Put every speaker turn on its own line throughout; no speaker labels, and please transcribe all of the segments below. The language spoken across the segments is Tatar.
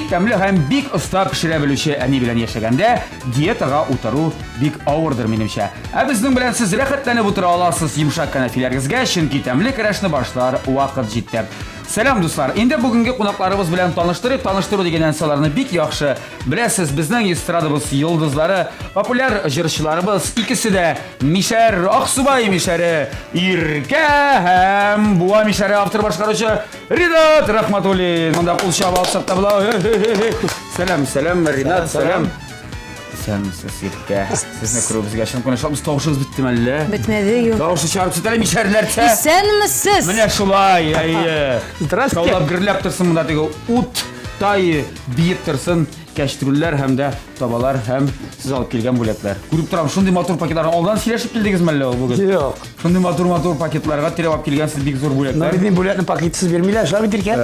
Бик тәмле һәм бик оста пешерә белүче әни белән яшәгәндә диетага утыру бик авырдыр, минемчә. Ә безнең белән сез рәхәтләнеп утыра аласыз йомшак кәнәфиләрегезгә, чөнки тәмле көрәшне башлар вакыт җитте. Сәлам, дуслар! Инде бүгенге кунакларыбыз белән таныштырыйк. Таныштыру дигәннән соң аларны бик яхшы беләсез. Безнең эстрадабыз йолдызлары, популяр җырчыларыбыз, икесе дә мишәр, Аксубай мишәре Иркә һәм Буа мишәре автор башкаручы Ринат Рахматуллин. Монда кул чабып алсак та була. Сәлам, сәлам, Ринат, сәлам. Исәнмесез, Иркә. Сезне күрү безгә чын күңелдән шатбыз. Тавышыгыз беттеме әллә?
Бетмәде, юк.
Тавышы чыгарып сүтәле мишәрләрчә.
Исәнмесез.
Менә шулай, әйе.
Здрасте.
Шаулап гөрләп торсын монда теге ут тай биеп торсын кәчтрүлләр һәм дә табалар һәм сез алып килгән бүләкләр. Күреп торам, шундый матур пакетлар. Алдан сөйләшеп килдегезме әллә ул бүген?
Юк.
Шундый матур-матур пакетларга терәп алып килгәнсез бик зур
Но
бүләкләр.
безнең бүләкне пакетсыз бирмиләр, шулай бит, Иркә?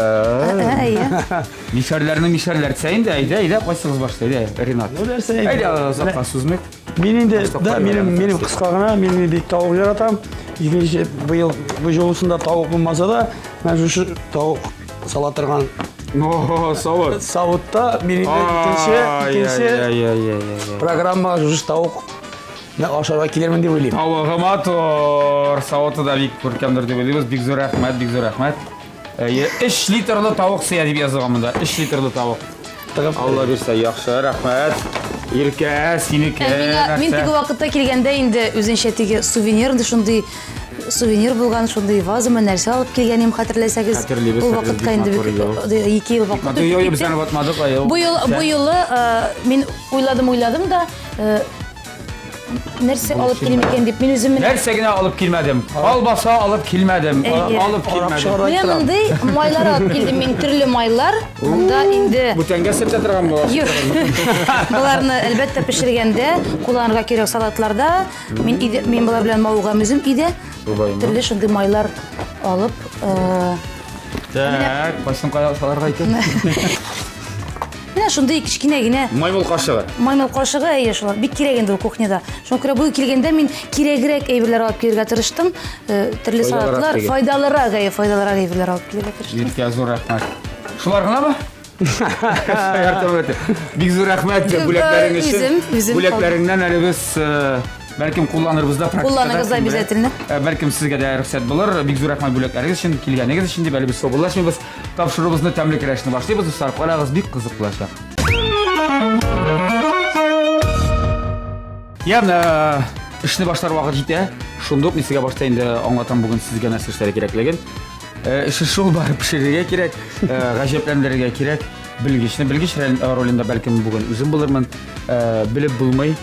Әйе.
Мишәрләрне мишәрләрсә инде, әйдә, әйдә, кайсыгыз башлый, әйдә, Ринат.
Ну, нәрсә инде?
Әйдә, озакка сузмыйк.
Мин инде,
Башта
да,
карьераны
минем, минем
тәфсир.
кыска гына, мин бик тавык яратам. Икенче, быел бу жолысында тавык булмаса да, мен шушы тавык сала торган
О, савыт.
савытта мин инде икенче, икенче
Ай-яй-яй-яй-яй.
программага шушы тавык ашарга килермен дип уйлыйм.
Тавыгы матур, савыты да бик күркәмдер дип уйлыйбыз. Бик зур рәхмәт, бик зур рәхмәт. Әйе, 3 литрлы тавык сыя дип язылган монда. 3 литрлы тавык.
Тыгып.
Алла бирсә, яхшы, рәхмәт. Иркә, синеке.
Ә миңа, мин
нәрсә?
теге вакытта килгәндә инде үзенчә теге сувенир, инде шундый сувенир булган, шундый вазамы нәрсә алып килгән идем, хәтерләсәгез.
Хәтерлибез,
Ул
хәтерлибез,
вакытка инде
бик матур
бик- ике ел вакыт
Матур,
үтеп
йо, йо, без
китте.
аны ватмадык, ай,
Бу ел, бу юлы э, мин уйладым, уйладым да, э, нәрсә алып килим икән дип, мин үзем менә
Нәрсә генә алып килмәдем. Колбаса алып килмәдем.
Әйе.
Алып килмәдем.
Менә мондый майлар алып килдем мин, төрле майлар. Монда инде
Бүтәнгә сөртә торган була.
Юк. Боларны әлбәттә пешергәндә кулланырга кирәк салатларда. Мин өйдә, мин болар белән мавыгам үзем өйдә. Төрле шундый майлар алып, э,
Так, кайсын кая салырга икән?
Менә шундый кечкенә генә
Маймыл кашыгы.
Маймыл кашыгы, әйе, шулар. Бик кирәк инде ул кухняда. Шуңа күрә бу килгәндә мин кирәгрәк әйберләр алып килергә тырыштым. Э, төрле салатлар, файдалырак, әйе, файдалырак әйберләр алып килергә тырыштым.
Иркә, зур рәхмәт. Шулар гынамы? Бик зур рәхмәт бүләкләрең өчен. Бүләкләреңнән әле без э, бәлкем кулланырбыз да практикада.
Кулланыгыз обязательно.
Э, бәлкем сезгә дә рөхсәт булыр. Бик зур рәхмәт бүләкләрегез өчен, килгәнегез өчен дип әле без саубуллашмыйбыз. Тапшыруыбызны тәмле көрәшне башлыйбыз, дуслар. Карагыз, бик кызык булачак. Я, менә эшне башлар вакыт җитә. Шундук мин сезгә башта инде аңлатам бүген сезгә нәрсә эшләргә кирәклеген. Э, эше шул барып пешерергә кирәк, э, гаҗәпләндерергә кирәк. Белгечне, белгеч ролендә бәлкем бүген үзем булырмын. Э, белеп булмый.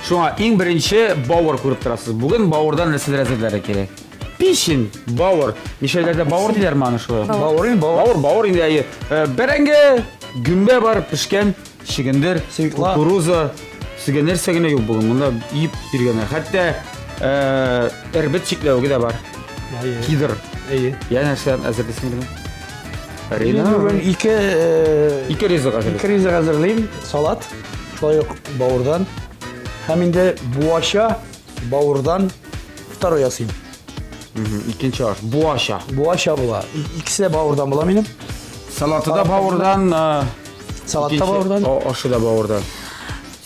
Шуңа иң беренче бавыр күреп торасыз. Бүген бавырдан нәрсәләр әзерләргә кирәк? Печень, бавыр. Мишәрләрдә бавыр диләрме аны шулай?
Бавыр инде, бавыр.
Бавыр, бавыр инде, әйе. Э, бәрәңге, гөмбә бар, пешкән, чөгендер,
Свекла.
кукуруза. Сезгә нәрсә генә юк бүген, монда иеп биргәннәр. Хәтта э, эрбет чикләвеге дә бар.
Әйе.
Кидр.
Әйе.
Я нәрсә әзерлисең бүген?
Мин
Рина.
бүген ике э,
Ике ризык әзерлисең.
ике ризык әзерлим. Салат, шулай ук бавырдан. Һәм инде буача бавырдан второй ясыйм.
Икенче аш. Буача.
Буача була. Икесе дә бавырдан була минем.
Салаты да бавырдан,
Салат та бавырдан.
Ашы да бавырдан.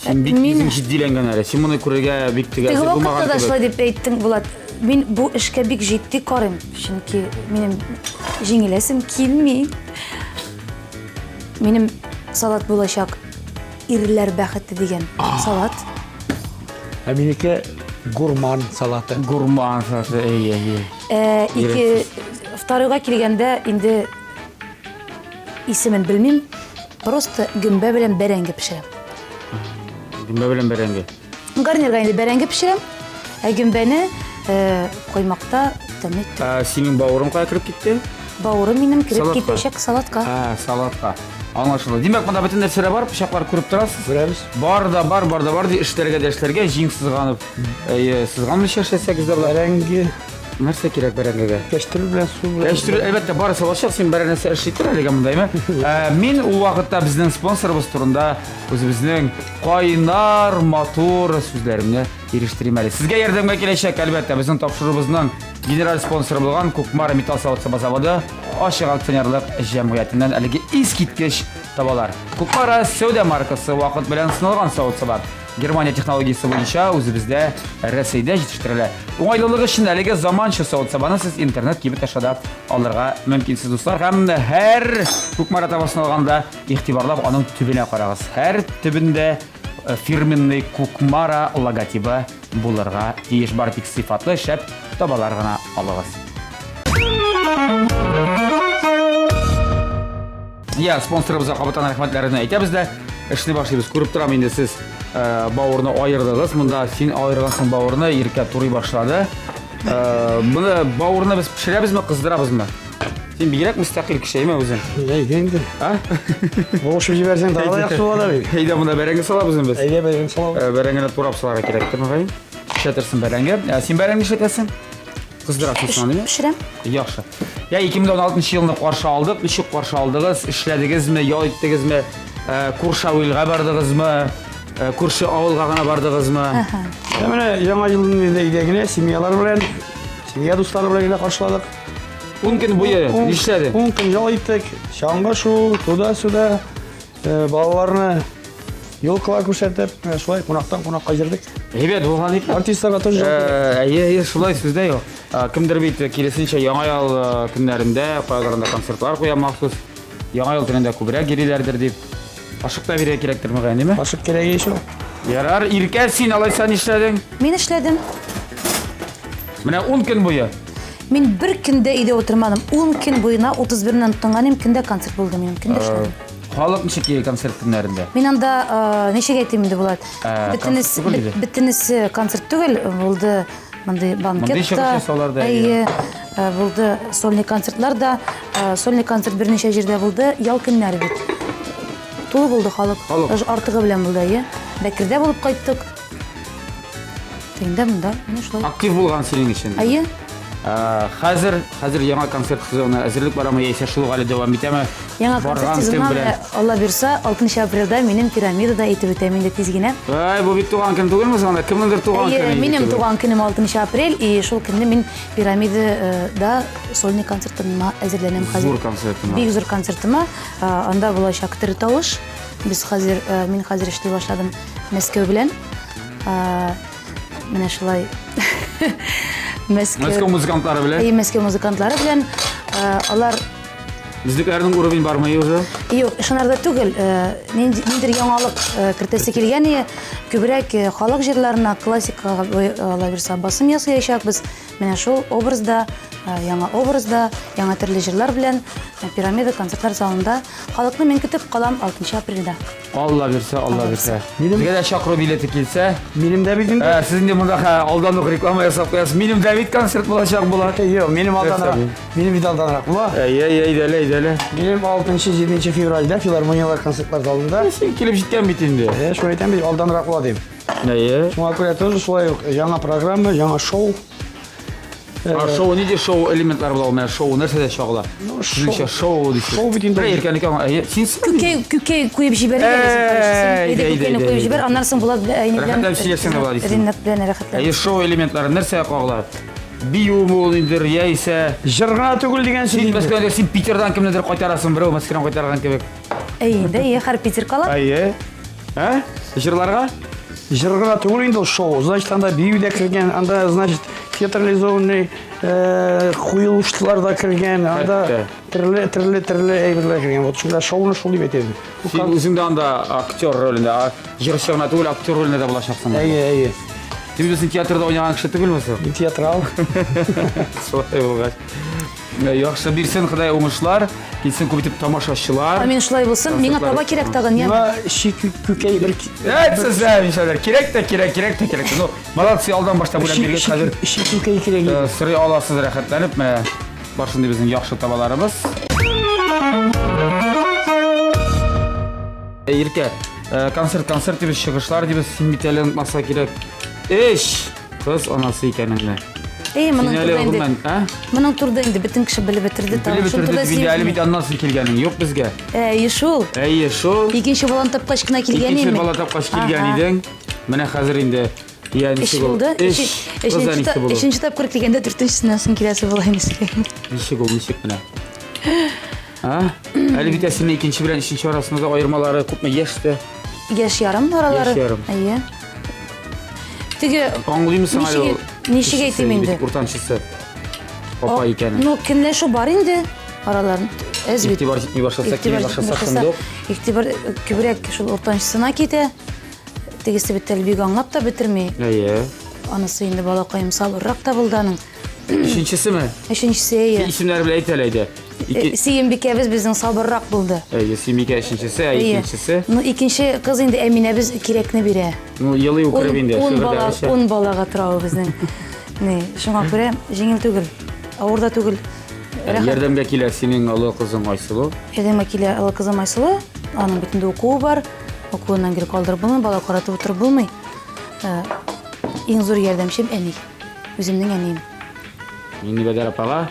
Син бик үзең җитдиләнгән әле. Син моны күрергә бик теге
әзер булмаган кебек. Теге вакытта да шулай дип әйттең, Булат. Мин бу эшкә бик җитди карыйм, чөнки минем җиңеләсем килми. Минем салат булачак. Ирләр бәхете дигән салат.
Ә минеке гурман салаты.
Гурман салаты, әйе, әйе.
Э, ике второйга килгәндә инде исемен белмим. Просто гөмбә белән бәрәңге пешерәм.
Гөмбә белән бәрәңге.
Гарнирга инде бәрәңге пешерәм. Ә гөмбәне э, коймакта тәмле итеп.
Ә, синең бавырың кая кереп китте?
Бавырым минем кереп китәчәк салатка.
Ә, салатка. Аңлашылды. Димәк, монда бөтен нәрсәләр бар, пычаклар күреп торасыз.
Күрәбез.
Бар да бар, бар да бар, ди эшләргә дә эшләргә, җиң сызганып, әйе, сызганмыйча эшләсәгез дә була.
Бәрәңге.
Нәрсә кирәк бәрәңгегә?
Кәчтүр белән су белән.
Кәчтүр, әлбәттә, барысы булачак. Син берәр нәрсә эшли тор әлегә монда, әйме? Ә, мин ул вакытта безнең спонсорыбыз турында үзебезнең кайнар, матур сүзләремне ирештерим әле. Сезгә ярдәмгә киләчәк, әлбәттә, безнең тапшыруыбызның генераль спонсоры булган Кукмара металл савыт-саба заводы ачык акционерлык җәмгыятеннән әлеге искиткеч табалар. Кукмара сәүдә маркасы вакыт белән сыналган савыт-саба. Германия технологиясе буенча үзебездә Рәсәйдә җитештерелә. Уңайлылыгы өчен әлеге заманча савыт-сабаны сез интернет кибет аша да алырга мөмкинсез, дуслар. Һәм һәр Кукмара табасын алганда игътибарлап аның төбенә карагыз. Һәр төбендә э, фирменный Кукмара логотибы булырга тиеш. Бары тик сыйфатлы, шәп табалар гына алыгыз. Я, спонсорыбызга кабаттан рәхмәтләрне әйтәбез дә, эшне башлыйбыз. Күреп торам инде сез э, бавырны аердыгыз. Монда син аергансың бавырны, Иркә турый башлады. Э, моны бавырны без пешерәбезме, кыздырабызмы? Син бигрәк мөстәкыйль кеше, әйме үзең?
Әйдә инде.
А?
Булышып җибәрсәң тагы да яхшы була да бит.
Әйдә монда бәрәңге салабыз инде без.
Әйдә бәрәңге салабыз.
Э, бәрәңгене турап салырга кирәктер, мөгаен. Пешә торсын бәрәңге. Ә, син бәрәңге нишләтәсең? Кыздырасың соң, әйме?
Пешерәм.
Яхшы. Я 2016 елны каршы алдык. Ничек каршы алдыгыз? Эшләдегезме, ял иттегезме? Э, Куршавилга бардыгызмы? Э, күрше авылга гына бардыгызмы?
Ә менә яңа елны инде өйдә генә семьялар белән, семья дуслары белән генә каршыладык.
10 көн буе нишләдең?
10 көн ял иттек. Чаңгы шуу, туда-сюда, э, балаларны елкалар күрсәтеп, э, шулай кунактан кунакка йөрдек.
Әйбәт булган икән.
Артистларга тоже җавап
Э, Әйе, әйе, шулай сүздә юк. Э, Кемдер бит киресенчә Яңа ел э, көннәрендә каяларында концертлар куя махсус. Яңа ел көнендә күбрәк йөриләрдер дип. Ашык та бирергә кирәктер мөгаен, димме?
Ашык кирәк ич ул.
Ярар, Иркә, син алайса нишләдең?
Мин эшләдем.
Менә 10 көн буе.
Мин бер көндә өйдә утырмадым. 10 көн буена 31-ннән тотынган идем, көндә концерт булды минем, көндә эшләдем.
Халык ничек килде концерт көннәрендә?
Мин анда, э, ничек әйтим инде, Булат?
Э,
Бөтенесе
концерт түгел иде.
бөтенесе концерт түгел, булды мондый банкет
Мондый чыгыш
та.
ясаулар да,
Әйе, э, булды сольный концертлар да. Э, Сольный концерт берничә җирдә булды, ял көннәре бит. Тулы булды халык.
Халык.
Даже артыгы белән булды, әйе. Бәкердә булып кайттык. Тегендә монда, менә шулай.
Актив булган синең өчен.
Әйе.
Ә, хәзер, хәзер яңа концерт сезоны әзерлек барамы яисә шул ук әле дәвам итәме?
Яңа концерт
Барган кем
сезоны
белән?
Алла бирса, 6 апрельдә минем пирамидада әйтеп үтәм инде тиз генә.
Әй, бу бит туган көн түгелме соң анда? Кемнеңдер туган
Әйе,
көне?
минем
инде.
туган көнем 6 апрель, и шул көнне мин пирамидада сольный концертыма әзерләнәм хәзер.
Зур концертыма.
Бик зур концертыма. Э, Анда булачак тере тавыш. Без хәзер, э, мин хәзер эшли башладым Мәскәү белән. Э, Менә шулай. Мәскәү.
Мәскәү музыкантлары белән.
Әйе, Мәскәү музыкантлары белән. Э, Алар
Безнекеләрнең уровень бармы уже?
Юк, шунарда түгел, э, нинди- ниндидер яңалык э, кертәсе килгән иде. Күбрәк э, халык җырларына, классикага э, алла бирса басым ясаячакбыз. Менә шул образда, э, яңа образда, яңа төрле җырлар белән э, Пирамида концертлар залында халыкны мин көтеп калам 6 апрельдә.
Алла бирсә, Алла бирсә.
Минем-
Безгә дә чакыру билеты килсә,
Минем дә бит инде.
ә, сез инде монда хә, алдан ук реклама ясап куясыз. Минем дә бит концерт булачак була.
Юк, минем алданрак.
Нәрсә
Минем бит алданрак була.
Әй, әй, әйдә әле, әйдә әле.
Минем 6-7 февральдә филармонияләр концертлар залында.
Син килеп җиткән бит инде.
Э, шулай әйтәм бит, алданрак була дим.
Әйе.
Шуңа күрә тоже шулай ук яңа программа, яңа шоу.
А шоу нинди шоу элементлары була ул? Менә шоу нәрсәдә чагыла?
Ну,
Сезнеңчә
шоу-
шоу дисез.
шоу бит инде-
Бер иркәнеке аңа. Әйе, син
Күкәй, күкәй куеп җибәрик әле син,
Әй,
карашсын. Әйдә,
әйдә,
күкәйне
әйдә,
куеп
әйдә.
җибәр, аннан соң Булат белән әйне белән
Рәхәтләнеп сөйләшсәң дә була дисең.
Ринат белән рәхәтләнеп.
Әйе, шоу элементлары нәрсәгә кагыла? Биюме ул инде, яисә
Җыр гына түгел дигән сүз
Син
инде.
Мәскәүдә, син Питердан кемнедер кайтарасың, берәү Мәскәүдән кайтарган кебек.
Әйе, инде, әйе, хәр Питер кала.
Әйе. Ә? Җырларга?
Җыр гына түгел инде ул шоу. Значит, анда бию дә кергән, анда, значит, театрализованный э, куелышлар да кергән, анда
Хәтта.
төрле төрле төрле әйберләр кергән. Вот шунда шоуны шул дип әйтәм.
Син үзең дә анда актер ролендә, а, җырчы гына түгел, актер ролендә дә булачаксың.
Әйе, әйе.
Син үзең театрда уйнаган кеше түгелме соң?
Мин театрал.
Шулай булгач. Э, Яхшы бирсен Ходай уңышлар, килсен күп итеп тамашачылар.
Амин, шулай булсын. Миңа таба кирәк тагын, яме.
Миңа ши күкәй бер
Әйт сезгә, иншалла. Кирәк тә кирәк, кирәк тә кирәк. Ну, молодцы, алдан башта бүләк биргәч хәзер
ши күкәй кирәк иде.
э, сорый аласыз рәхәтләнеп. Менә бар шундый безнең яхшы табаларыбыз. Э, Иркә, э, концерт, концерт дибез, чыгышлар дибез, син бит әле онытмаска кирәк. Эш кыз анасы икәнеңне.
Әйе,
Син
моның
әле
турында инде.
гомумән, ә?
Моның турында инде бөтен кеше белеп бетерде.
Белеп бетерде дип инде әле бит аннан соң килгәнең юк безгә.
Әйе, шул.
Әйе, шул.
Икенче баланы тапкач кына килгән
Икенче
идем.
бала тапкач килгән идең. Менә хәзер инде я
Эш
ничек ул?
булды.
Эш. Кыз
Өченче
әнисе булу.
өченче тапкыр килгәндә дүртенчесеннән соң киләсе була инде.
Ничек ул, ничек менә? А? Әле бит синең икенче белән өченче арасында да аермалары күпме яшь тә?
Яшь ярым аралары.
Яшь ярым.
Әйе. Теге
Аңлыймы соң әле ул?
Ничек әйтим инде?
Уртанчысы. Апа икәнен.
Ну, көнләшү бар инде араларын. Әз бит.
Игътибар җитми башласа, кими башласа шундук.
Игътибар күбрәк шул уртанчысына китә. Тегесе бит әле бик аңлап та бетерми.
Әйе.
Анысы инде балакаем сабыррак та булды аның.
Өченчесеме?
Өченчесе, әйе.
Исемнәре белән әйт әле әйдә.
Ике... Сөембикәбез безнең сабыррак булды.
Әйе, Сөембикә өченчесе, ә икенчесе?
Ну, икенче кыз инде Әминәбез кирәкне бирә.
Ну, елый үкереп инде.
Ун бала, ун балага тора ул безнең. Ни, шуңа күрә җиңел түгел, авыр да түгел.
Рәхәт. Ярдәмгә килә синең олы кызың Айсылу.
Ярдәмгә килә олы кызым Айсылу. Аның бит инде укуы бар. Укуыннан гел калдырып булмый, бала каратып утырып булмый. Иң зур ярдәмчем әни. Үземнең әнием.
Миңнебәдәр апага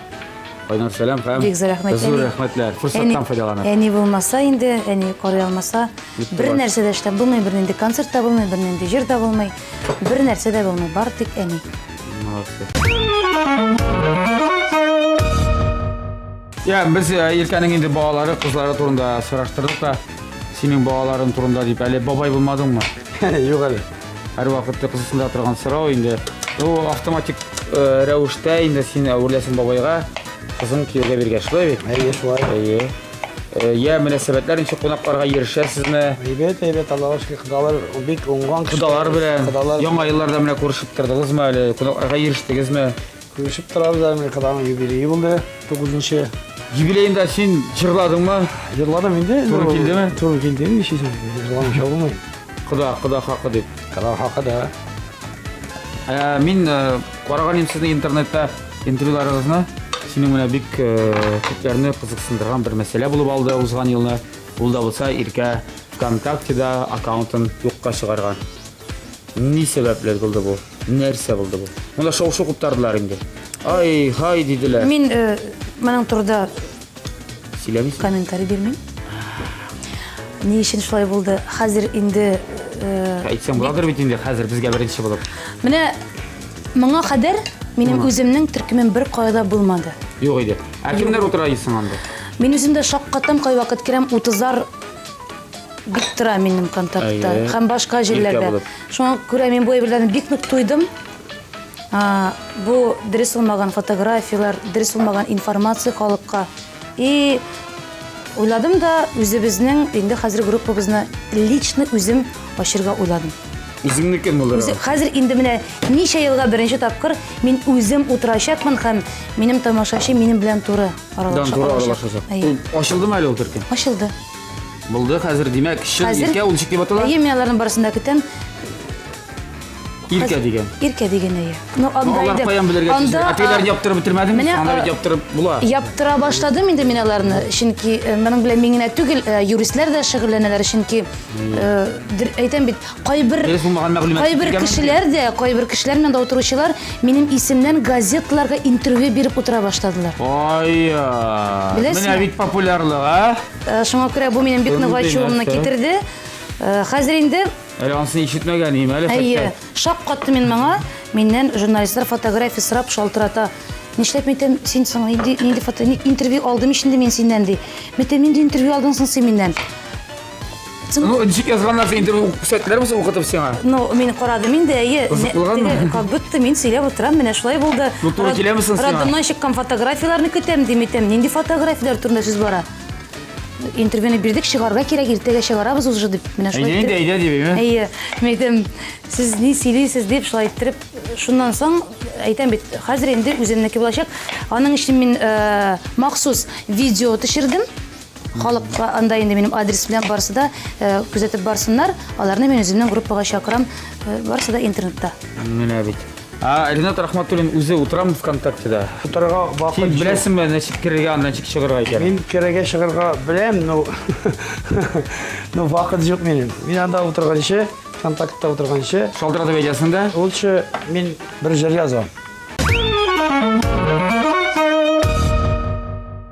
кайнар сәлам һәм
Бик зур рәхмәт.
Зур рәхмәтләр. Форсаттан файдаланып.
Әни булмаса инде, әни карый алмаса, бер нәрсә дә эшләп булмый, бернинди концерт та булмый, бернинди җыр да булмый, бер нәрсә дә булмый, бары тик әни.
Молодцы. Я, без э, Иркәнең инде балалары, кызлары турында сораштырдык та, синең балаларың турында дип, әле бабай булмадыңмы?
Юк әле.
Һәрвакытта кызыксындыра торган сорау инде. Ну, автоматик э, рәвештә инде син әвереләсең бабайга, кызың кияүгә биргәч, шулай бит?
Әйе, шулай.
Әйе. Э, я мөнәсәбәтләр ничек кунакларга ирешәсезме?
Әйбәт, әйбәт, Аллага шөкер, кодалар бик уңган
кешеләр. Кодалар белән. Кодалар. Яңа елларда менә күрешеп тордыгызмы әле? Кунакларга ирештегезме?
Күрешеп торабыз әле, менә каданың юбилее булды, 9-нчы.
Юбилеенда син җырладыңмы?
Җырладым инде.
Туры килдеме?
Туры килде, нишлисең, җырламыйча булмый.
Кода, кода хакы дип.
Кода хакы да.
Ә, мин э, караган идем сезнең интернетта интервьюларыгызны. Синең менә бик э, күпләрне кызыксындырган бер мәсьәлә булып алды узган елны. Ул да булса Иркә ВКонтактеда аккаунтын юкка чыгарган. Ни сәбәпле булды бу? Нәрсә булды бу? Монда шау-шу куптардылар инде. Ай, хай диделәр.
Мин э, моның турында
сөйләмисең.
Комментарий бирмим. Ни өчен шулай булды? Хәзер инде
э, Әйтсәң буладыр бит инде хәзер безгә беренче булып.
Менә моңа кадәр минем үземнең төркемем бер кая да булмады.
Юк иде. Ә кемнәр утыра идең анда?
Мин үзем дә шаккатам, кайвакыт керәм, утызар бик тора минем контактта һәм башка җирләрдә. Шуңа күрә мин бу әйберләрне бик нык туйдым. Бу дөрес булмаган фотографияләр, дөрес булмаган информация халыкка. И уйладым да, үзебезнең инде хәзер группабызны лично үзем ачырга уйладым.
Үзеңнекен булыр.
Үзе, хәзер инде менә ничә елга беренче тапкыр мин үзем утырачакмын һәм минем тамашачы минем белән туры
аралаша. Туры аралашачак. Ачылдымы әле ул төркем?
Ачылды.
Булды, хәзер димәк, чын
Хәзер-
Иркә ул ничек дип атала?
Әйе, мин аларның барысын да көтәм.
Иркә дигән.
Иркә дигән, әйе. Ну,
Ну,
анда
алар
инде-
каян белергә тиеш?
анда,
Ә тегеләрен яптырып бетермәдеңме?
менә,
Анда бит
а,
яптырып була.
Яптыра башладым инде мин аларны, чөнки э, моның белән мин генә түгел, э, юристлар да шөгыльләнәләр, чөнки э, дер- әйтәм бит, кайбер
Дөрес булмаган мәгълүмат
кайбер
килгәнме?
кешеләр дә, кайбер кешеләр менә анда утыручылар минем исемнән газеталарга интервью биреп утыра башладылар.
Ай,
Беләсезме?
менә бит популярлык, а?
Э, шуңа күрә бу минем бик нык ачуымны китерде. Э, хәзер инде
Әле анысын ишетмәгән идем, әле
Әйе, шаккатты мин моңа. Миннән журналистлар фотография сорап шалтырата. Нишләп мин әйтәм, син соң нинди, нинди фото, интервью алдым ич инде мин синнән ди. Мин әйтәм, нинди интервью алдың соң син миннән?
Ну, ничек язганнар син интервью күрсәттеләрме соң укытып сиңа?
Ну, мин карадым инде, әйе.
Кызык булганмы?
Как будто мин сөйләп утырам, менә шулай булды.
Ну, туры киләме соң сиңа?
Роддомнан чыккан фотографияләрне көтәм, дим, әйтәм, нинди фотографияләр турында сүз бара? Интервьюны бирдек, чыгарга кирәк, иртәгә чыгарабыз уже дип. Менә шулай
Әйдә инде, әйдә дип, әйме?
Әйе. Мин әйтәм, сез ни сөйлисез дип, шулай иттереп, шуннан соң әйтәм бит, хәзер инде үземнеке булачак. Аның өчен мин э, махсус видео төшердем. Халыкка анда инде минем адрес белән барысы да э, күзәтеп барсыннар. Аларны мин үземнең группага чакырам. Э, барысы да интернетта.
Менә бит. А Ренат Рахматуллин үзе утырамы ВКонтактеда?
Утырырга вакыт
Син
юк.
беләсеңме, ничек керергә, аннан ничек чыгарга икәнен?
Мин керергә чыгарга беләм, но но вакыт юк минем. Мин анда утырганчы, ВКонтактта утырганчы,
Шалтыратып әйтәсең дә.
Лучше мин бер җыр язам.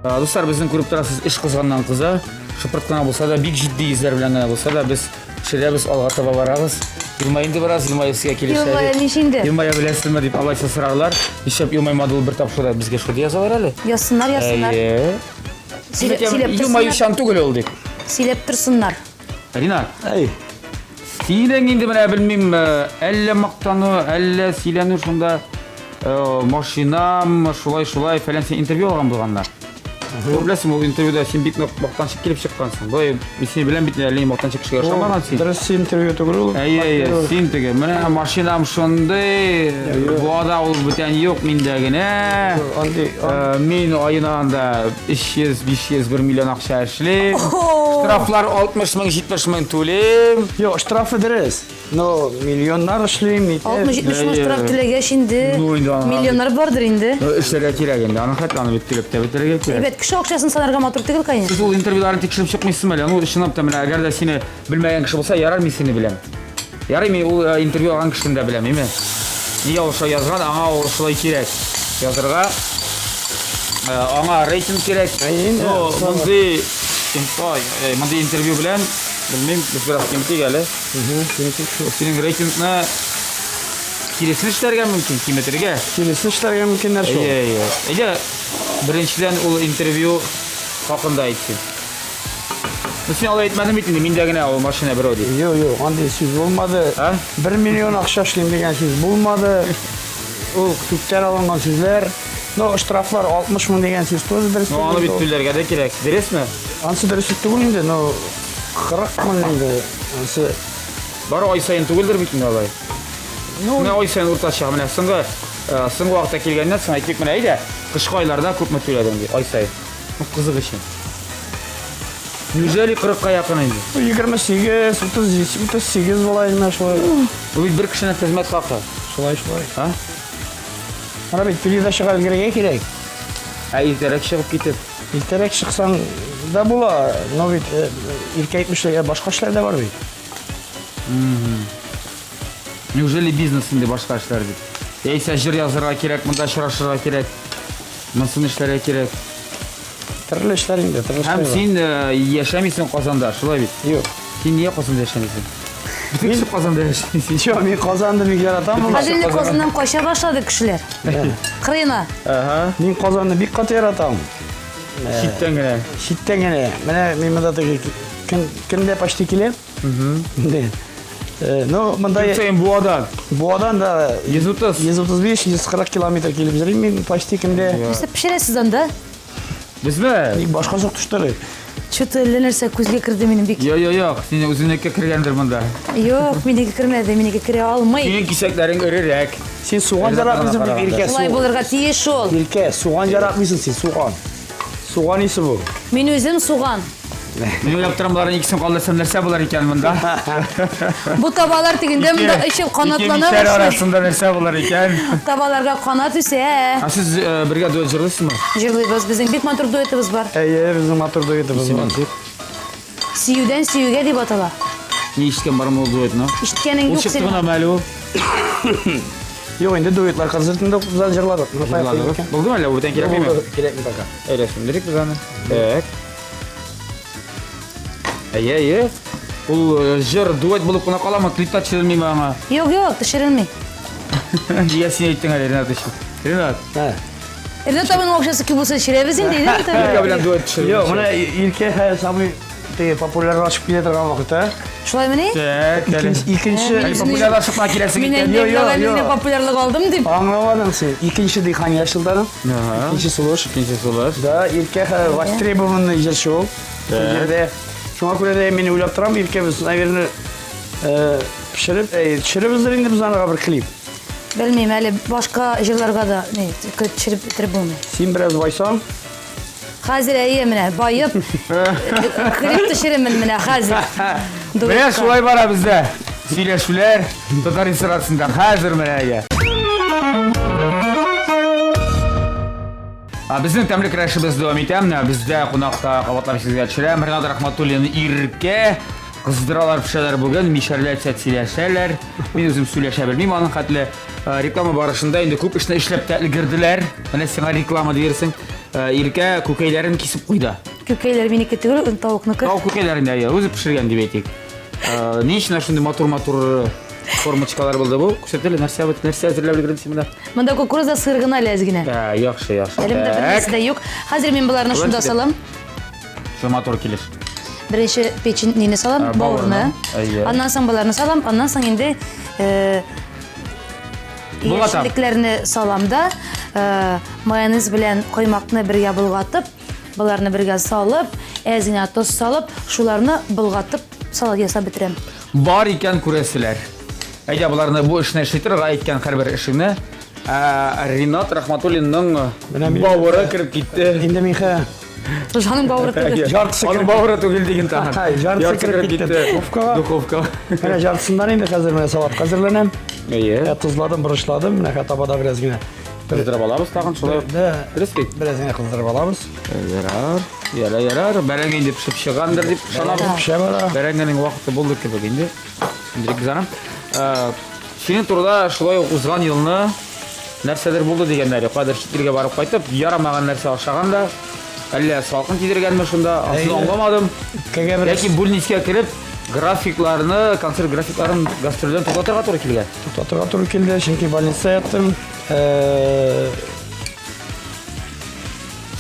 Дуслар, безнең күреп торасыз, эш кызганнан кыза. Шыпырт кына булса да, бик җитди йөзләр белән генә булса да, без пешерәбез, алга таба барабыз. Елмай инде бераз, елмаю сезгә килешә.
Елмая нич инде?
Елмая беләсезме дип алайса сорарлар. Нишләп елмаймады ул бер тапшыруда безгә шундый язалар әле.
Язсыннар, язсыннар.
Әйе.
Сөйләп торсыннар.
Юмаючан түгел ул дип.
Сөйләп торсыннар.
Ринат.
Әй.
Синең инде менә белмим, әллә мактану, әллә сөйләнү шунда машинам, шулай-шулай, фәлән син интервью алган булганнар. Ул беләсең, ул интервьюда син бик нык мактанчык килеп чыккансың. Болай мин сине беләм бит, әллә ни мактанчык кешегә охшамаган син.
Дөрес интервью түгел ул.
Әйе, әйе, син теге, менә машинам шундый, буада ул бүтән юк, миндә генә.
Андый,
Мин аена анда 300, 500, 1 миллион акча эшлим. Штрафлар 60 мең, 70 мең түлим.
Юк, штрафы дөрес. Но миллионнар эшлим, нитә.
60-70 мең штраф түләгәч инде,
Ну, инде аны-
миллионнар бардыр инде.
Ну, эшләргә кирәк инде. Аны хәтта аны бит түләп тә бетерергә кирәк.
Әйбәт, кеше акчасын санарга матур түгел, конечно.
Сез ул интервьюларны тикшереп чыкмыйсызмы әле? Ну, чынлап та менә, әгәр дә сине белмәгән кеше булса, ярар, мин сине беләм. Ярый, мин ул интервью алган кешене дә беләм, әйме? Нигә ул шулай язган, аңа ул шулай кирәк язырга. Аңа рейтинг кирәк. Ну, мондый мондый интервью белән, белмим, без бераз киметик әле. Синең рейтингны киресен эшләргә мөмкин, киметергә.
Киресен эшләргә мөмкиннәр шул.
Әйе, әйе. Әйдә, беренчедән ул интервью хакында әйтсен. Ну, син алай әйтмәдең бит инде, миндә генә ул машина берәү дип.
Юк, юк, андый сүз булмады.
А?
1 миллион акча эшлим дигән сүз булмады. Ул күптән алынган сүзләр. Но штрафлар 60 мең дигән сүз тоже дөрес.
Ну, аны бит түләргә дә кирәк. Дөресме?
Ансы дөрес түгел инде, но 40 мең инде. Ансы
Бары ай саен түгелдер бит инде алай.
Ну,
менә ай саен уртача, менә соңгы соңгы вакытта килгәннән соң әйтик, менә әйдә, кышкы айларда күпме түләдең ди, ай саен. Ну, кызык өчен. Неужели 40-ка якын инде?
28, 30, 38 була инде шулай.
Бу бит бер кешенең хезмәт хакы.
Шулай, шулай.
А?
Ана бит передачага өлгерергә кирәк.
Ә иртәрәк чыгып китеп.
Иртәрәк чыксаң да була, но бит иркә әйтмешләр, башка эшләр дә бар бит.
Неужели бизнес инде башка эшләр дип? Яисә җыр язырга кирәк, монда очрашырга кирәк. Монысын эшләргә кирәк.
Төрле эшләр инде, төрле
Һәм
эшләр.
син яшәмисең Казанда, шулай бит?
Юк.
Син нигә Казанда яшәмисең? Бөтен кеше Казанда яши.
Чё, мин Казанны бик яратам.
Хәзер инде Казаннан кача башлады кешеләр. Кырыена.
Ага.
Мин Казанны бик каты яратам.
Читтән генә.
Читтән генә. Менә мин монда теге көн көндә почти киләм. Инде. Ну, монда
Сен Буадан.
Буадан да
130.
135, 140 километр килеп йөрим мин почти көндә.
Нәрсә пешерәсез анда?
Безме?
Бик башка зук төштер.
Что-то әллә нәрсә күзгә керде минем бик.
Йо, йо, йо, син үзеңнеке кергәндер монда.
Юк, минеке кермәде, минеке керә алмый.
Синең кисәкләрең эрерәк.
Син суган яратмыйсың бит, Иркә.
Шулай булырга тиеш ул.
Иркә, суган яратмыйсың син, суган. Суган исе бу.
Мин үзем суган.
Мин уйлап торам, боларның икесен калдырсам нәрсә булыр икән монда?
Бу табалар тегендә монда эчеп канатлана
Ике мишәр
башлый.
арасында нәрсә булыр икән?
Табаларга канат үсә.
Ә сез бергә дуэт җырлыйсызмы?
Җырлыйбыз. Безнең бик матур дуэтыбыз бар.
Әйе, безнең матур дуэтыбыз бар.
Сөюдән сөюгә дип атала.
Ни ишеткән бармы ул дуэтны?
Ишеткәнең
Ул
юк
чыкты
синең.
гынамы әле ул?
Юк, инде дуэтлар концертында җырладык.
Җырладыгыз. Булдымы әллә? Бүтән кирәкмиме?
Кирәкми пока.
Әйдә, сүндерик без аны. Так. Әйе, әйе. Ул җыр дуэт булып кына каламы? Клип та төшерелмиме аңа?
Юк, юк, төшерелми.
Нигә син әйттең әле, Ренат өчен? Ренат,
Ә.
Ренат абыйның акчасы күп булса төшерәбез инде, әйдә
Иркә белән дуэт төшерелми.
Юк, менә Иркә самый теге популярлашып килә торган вакытта.
Шулаймыни?
Так, әле.
Икенче
Әле популярлашып кына киләсең
Мин
икән.
инде
Йо, йо,
мин
йо.
популярлык алдым дип.
Аңламадың син. Икенче дыхание ачылды аның.
Ага.
Икенче сулыш.
Икенче сулыш.
Да, Иркә востребованный җырчы ул. Җирдә. Шуңа күрә дә мин уйлап торам, Иркә без, наверное, пешереп, төшеребездер инде без аңа бер клип.
Белмим, әле башка җырларга да ни, төшереп бетереп булмый.
Син бераз байсаң,
Хәзер әйе менә баеп клип төшерермен менә хәзер.
Менә шулай бара бездә. Сөйләшүләр татар эстрадасында хәзер менә әйе. Безнең тәмле көрәшебез дәвам итә. Менә бездә кунакта кабатлап исегезгә төшерәм. Ренат Рахматуллин Иркә кыздыралар, пешәләр бүген, мишәрләрчә сөйләшәләр. Мин үзем сөйләшә белмим аның хәтле. Реклама барышында инде күп эшне эшләп тә өлгерделәр. Менә сиңа реклама диерсең. Иркә күкәйләрен кисеп куйды.
Күкәйләр минеке түгел, тавыкныкы.
Тавык күкәйләрен дә үзе пешергән дип әйтик. Ни өчен шундый матур-матур формочкалар булды бу? Күрсәт әле, нәрсә бу? Нәрсә әзерләп өлгердең син монда?
Монда кукуруза сыр гына әле әз генә.
Ә, яхшы, яхшы.
Әле монда бер нәрсә дә юк. Хәзер мин боларны шунда салам.
Шул матур килеш.
Беренче печень нине салам, бавырны. Аннан соң боларны салам, аннан соң инде э, яшеллекләрне салам да, э, майонез белән коймакны бергә болгатып, боларны бергә салып, әз генә тоз салып, шуларны болгатып салат ясап бетерәм.
Бар икән күрәселәр. Әйдә боларны бу эшне эшли торырга әйткән һәрбер эшеңне. Ә, Ринат Рахматуллинның бавыры кереп китте.
Инде мин хә
Аның бавыры түгел.
Яртысы
Аның бавыры түгел диген тагын.
Яртысы кереп китте. Духовкага.
Духовкага.
Менә яртысыннан инде хәзер менә салат әзерләнәм.
Әйе.
Ә, тозладым, борычладым. Менә табада бераз генә.
Кыздырып алабыз тагын шулай.
Да.
Дөрес бит?
Бераз генә кыздырып алабыз.
Ярар. Ярар, ярар. Бәрәңге инде пешеп чыгандыр дип ышанабыз.
Пешә бара.
Бәрәңгенең вакыты булды кебек инде. Сүндерик без аны. Э, синең турыда шулай ук узган елны нәрсәдер булды дигәннәр. Кадер чит илгә барып кайтып, ярамаган нәрсә ашаган да, әллә салкын тидергәнме шунда, анысын аңламадым.
Үпкәгә бераз.
Яки бүлнискә кереп, графикларны, концерт графикларын гастрольдән туктатырга туры килгән.
Туктатырга туры килде, чөнки больницада яттым. Э,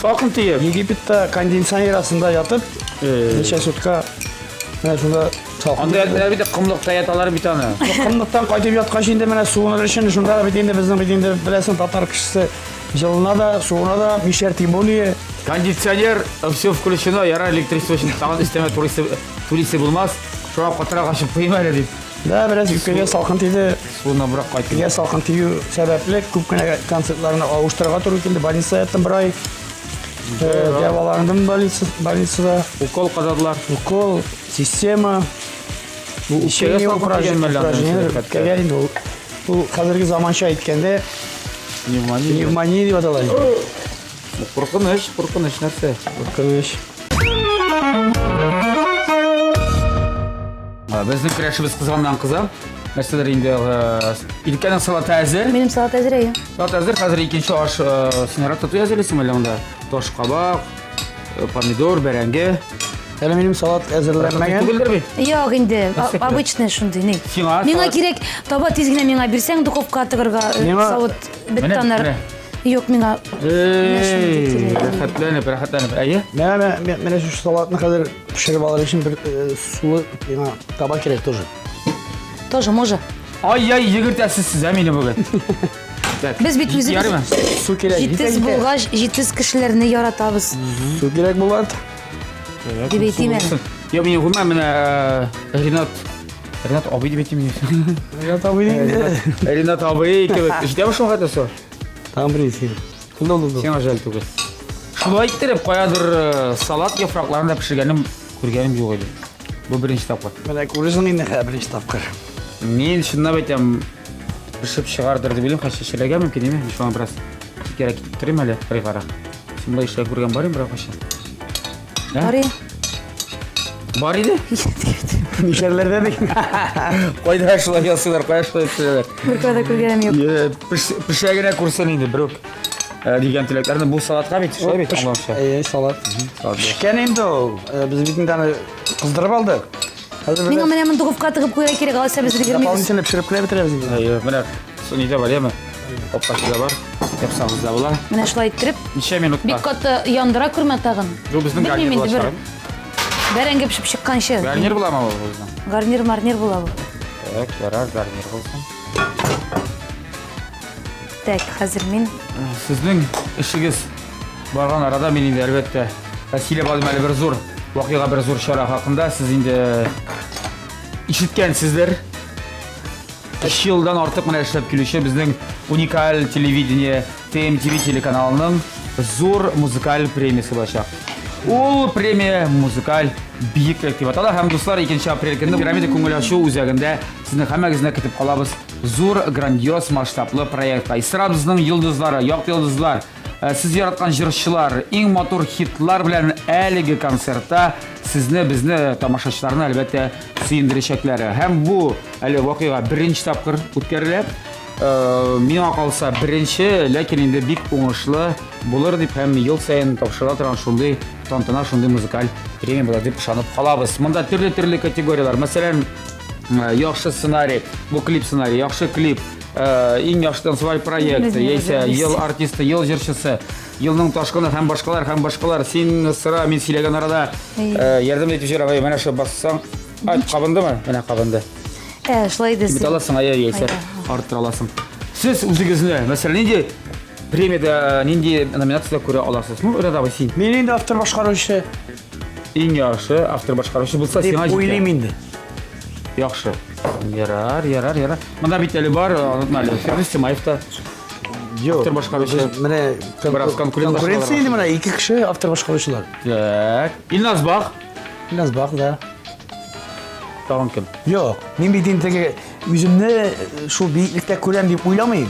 Салкын тиеп.
Египетта кондиционер астында ятып,
Э.
ничә сутка менә шунда салкын.
Анда ятмыйлар бит, комлыкта яталар бит аны.
Комлыктан кайтып яткач инде менә суыныр өчен шунда бит инде безнең бит инде беләсең татар кешесе җылына да, суына да, мишәр тем более.
Кондиционер, все включено, ярар электричество өчен тагын өстәмә түлисе булмас. Шуңа катырак ачып куйыйм әле дип.
Да, бераз үпкәгә салкын тиде.
Суыныбрак кайтты.
Үпкәгә салкын тию сәбәпле күп кенә концертларны авыштырырга туры килде. Больницада яттым бер ай. Дәваландым больницада.
Укол кададылар.
Укол, система.
Бу үпкәгә салкын тигән мәллә?
Үпкәгә инде ул. Ул хәзерге заманча әйткәндә
пневмония.
Пневмония дип атала инде.
Куркыныч, куркыныч нәрсә.
Куркыныч.
Безнең көрәшебез кызганнан кыза. Нәрсәдер инде Илкәнең салаты әзер.
Минем салат әзер, әйе.
Салат әзер, хәзер икенче аш син рататуй әзерлисеңме әллә монда? Таш кабак, помидор, бәрәңге.
Әле минем салат әзерләнмәгән.
Түгелдер бит?
Юк инде, обычный шундый, ни.
Сиңа
Миңа кирәк, таба тиз генә миңа бирсәң, духовка тыгырга савыт бетте аннары. Юк, миңа
Эй, рәхәтләнеп, рәхәтләнеп. Әйе?
Менә менә шушы салатны хәзер пешереп алыр өчен бер сулы миңа таба кирәк тоже.
Тоже можно.
Ай-яй, йөгертәсез сез, ә мине бүген.
Без бит үзебез
су кирәк.
Җитез булгач, җитез кешеләрне яратабыз.
Су кирәк булат.
Дип әйтим әле.
Юк, мин гомумән менә Ринат Ринат абый дип әйтим.
Ринат абый инде.
Ринат абый кебек. Ишетәме шуңа хәтле су?
Тагын бер исем. Булды,
Сиңа жәл түгел. Шулай иттереп, каядыр салат яфракларын да пешергәнем күргәнем юк иде. Бу беренче тапкыр.
Менә күрерсең инде, хә, беренче тапкыр.
Мин чынлап әйтәм, пешеп чыгардыр дип уйлыйм, хәзер чәчәләргә мөмкин, әйме? Мин шуңа бераз читкәрәк китеп торыйм әле, кырыйгарак. Син болай эшләп күргән бар идеме берәр кайчан?
Бар иде.
Бар иде?
Мишәрләрдә бит.
Кайда шулай ясыйлар, кая шулай пешерәләр?
Беркайда күргәнем юк.
Пешә генә күрсен инде, берүк. Дигән теләкләрне бу салатка бит, шулай бит, аңлаучы.
Әйе, салат. Пешкән инде ул. Без бит инде аны кыздырып алдык.
Хәзер Миңа менә моны духовка тыгып куярга кирәк, алайса без өлгермибез.
Дополнительно пешереп кенә бетерәбез инде.
Әйе, менә нидә бар, яме? Капкасы да бар. Япсагыз да була.
Менә шулай иттереп.
Ничә минутка?
Бик каты яндыра күрмә тагын.
Бу безнең гарнир булачак.
Бәрәңге пешеп чыкканчы.
Гарнир буламы бу безнең?
Гарнир марнир була бу.
Так, ярар, гарнир булсын.
Так, хәзер мин.
Сезнең эшегез барган арада мин инде әлбәттә сөйләп алдым әле бер зур вакыйга, бер зур чара хакында. Сез инде ишеткәнсездер. 3 елдан артык менә эшләп килүче безнең уникаль телевидение TMTV телеканалының зур музыкаль премиясе булачак. Ул премия музыкаль биеклек дип атала һәм дуслар 2 апрель көнне Пирамида күңел ачу үзәгендә сезне һәммәгезне көтеп калабыз. Зур грандиоз масштаблы проектка. Эстрадабызның йолдызлары, якты йолдызлар, сез яраткан җырчылар, иң матур хитлар белән әлеге концертта сезне, безне, тамашачыларны әлбәттә сөендерәчәкләр. Һәм бу әле вакыйга беренче тапкыр үткәрелә. Миңа калса беренче, ләкин инде бик уңышлы булыр дип һәм ел саен тапшырыла торган шундый тантана, шундый музыкаль премия була дип ышанып калабыз. Монда төрле-төрле категорияләр. Мәсәлән, яхшы сценарий, бу клип сценарий, яхшы клип, Иң яхшы танцеваль проект, яисә ел артисты, ел җырчысы, елның ташкыны һәм башкалар, һәм башкалар. Син сыра, мин сөйләгән арада ярдәм итеп җибәр, менә шул бассаң. Ай, кабындымы? Менә кабынды.
Ә, шулай дисең.
Бит аласың, ай, яисә арттыра аласың. Сез үзегезне, мәсәлән, нинди премиядә, нинди номинациядә күрә аласыз? Ну, рядовой син.
Мин инде автор башкаручы.
Иң яхшы автор башкаручы булса, сиңа җитә.
Уйлыйм инде.
Яхшы. Ярар, ярар, ярар. Монда бит әле бар, онытма әле. Фирдүс Тимаев та.
Юк.
Автор башкаручы.
Менә
Бераз конкурент
конкуренция инде менә ике кеше автор башкаручылар.
Так. Илназ Бах.
Илназ Бах, да.
Тагын кем?
Юк, мин бит инде теге үземне шул биеклектә күрәм дип уйламыйм.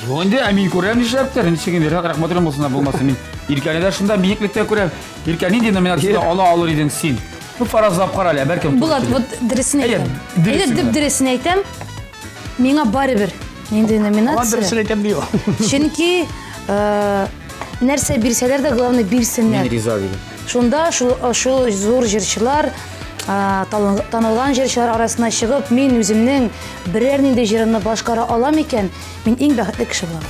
Юк инде, ә мин күрәм нишләптер. Ничек инде Ринат Рәхмәтуллин булсын да булмасын. Мин Иркәне дә шунда биеклектә күрәм. Иркә, нинди номинацияда ала алыр идең син? Ну, фаразлап кара әле, бәлкем.
Булат, вот дөресен
Әйе,
әйтәм.
дөресен
Әйе,
генә.
дөресен әйтәм. Миңа барыбер нинди
Аңа
номинация.
дөресен әйтәм ди ул.
Чөнки э, нәрсә бирсәләр дә, главное бирсеннәр.
Мин риза дидем.
Шунда шул, шул зур җырчылар, э, танылган җырчылар арасына чыгып, мин үземнең берәр нинди җырымны башкара алам икән, мин иң бәхетле кеше булам.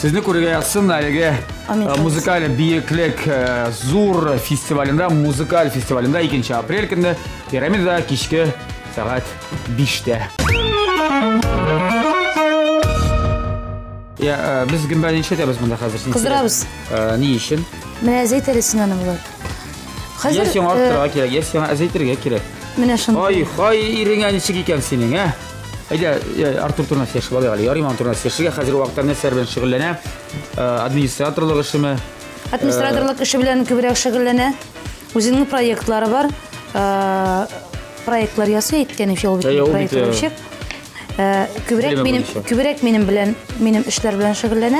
Сезне күрергә язсын әлеге
Амин.
Музыкаль биеклек зур фестивалендә, музыкаль фестивалендә 2 апрель көнне Пирамидада кичке сәгать 5-тә. Я, без гөмбә нишләтәбез монда хәзер? Син
Кыздырабыз.
Ни өчен?
Менә әз әйт әле син аны, Булат.
Я
Хәзер
сиңа арттырырга кирәк, я сиңа әзәйтергә кирәк.
Менә шундый.
Ай, хай, иреңә ничек икән синең, ә? Әйдә, Артур турында сөйләшеп алыйк әле. Ярыймы аның турында сөйләшергә? Хәзерге вакытта нәрсәләр белән шөгыльләнә? Администраторлык эшеме?
Администраторлык эше белән күбрәк шөгыльләнә. Үзенең проектлары бар. Проектлар ясый, әйткәнемчә, ул бит
Әйе, ул бит,
проектлаучы. Күбрәк
Белеме
минем,
буенча.
күбрәк минем белән, минем эшләр белән шөгыльләнә.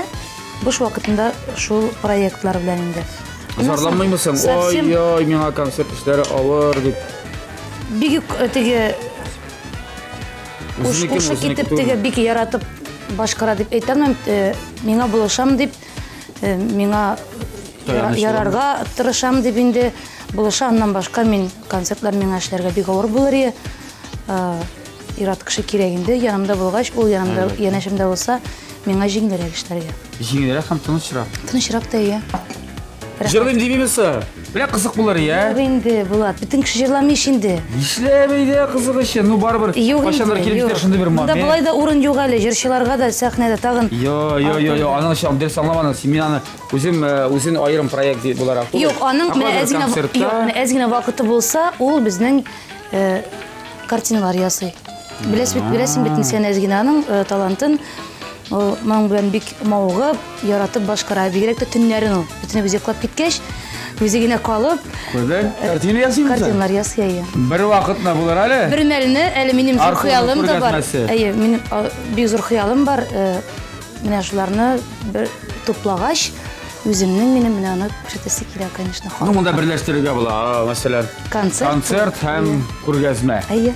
Буш вакытында шул проектлар белән инде.
Зарланмыймы соң?
Совсем
Ой-ой, миңа концерт эшләре авыр дип.
Бик үк теге
Үзенеке,
ушы
үзенеке
китеп
түгел.
теге бик яратып башкара дип әйтә алмыйм. Миңа булышам дип, миңа
Таяныч
ярарга тырышам дип инде булыша. Аннан башка мин концертлар миңа эшләргә бик авыр булыр иде. Ир-ат кеше кирәк инде. Янымда булгач, ул янымда, янәшәмдә булса, миңа җиңелрәк эшләргә.
Җиңелрәк һәм тынычрак.
Тынычрак та, иә. Рәхмәт.
Җырлыйм димимесе? Менә кызык булыр, иә?
Юк инде, Булат. Бөтен кеше җырламый ич инде.
Нишләп әйдә кызык өчен? Ну, барыбер,
Юк инде,
кайчандыр килеп
юк.
җитәр шундый бер
Монда
момент.
болай да урын юк әле, җырчыларга да сәхнәдә тагын.
Йо, йо, йо, йо, аның өчен дөрес аңламадың. Син мин аны үзем, үзен аерым проект дип буларак түгел.
Юк, аның
Ә
менә
кайбер
әз генә,
концертта
юк, менә әз генә вакыты булса, ул безнең, картиналар ясый. Беләсең бит, беләсең бит син әз генә аның, талантын. Ул моның белән бик мавыгып, яратып башкара. Бигрәк тә төннәрен ул. Бөтенебез йоклап киткәч, үзе генә калып,
Күрдең?
Картина ясыймы син?
Картиналар ясый, әйе.
Бер вакытны булыр әле.
Бер мәлне әле минем зур
Артурның
хыялым да бар.
күргәзмәсе.
Әйе, минем, бик зур хыялым бар. Менә шуларны бер туплагач, үземнең минем менә аны күрсәтәсе килә, конечно,
Ну,
халыкка.
монда берләштерергә була, мәсәлән,
Концерт.
концерт һәм күргәзмә.
Әйе.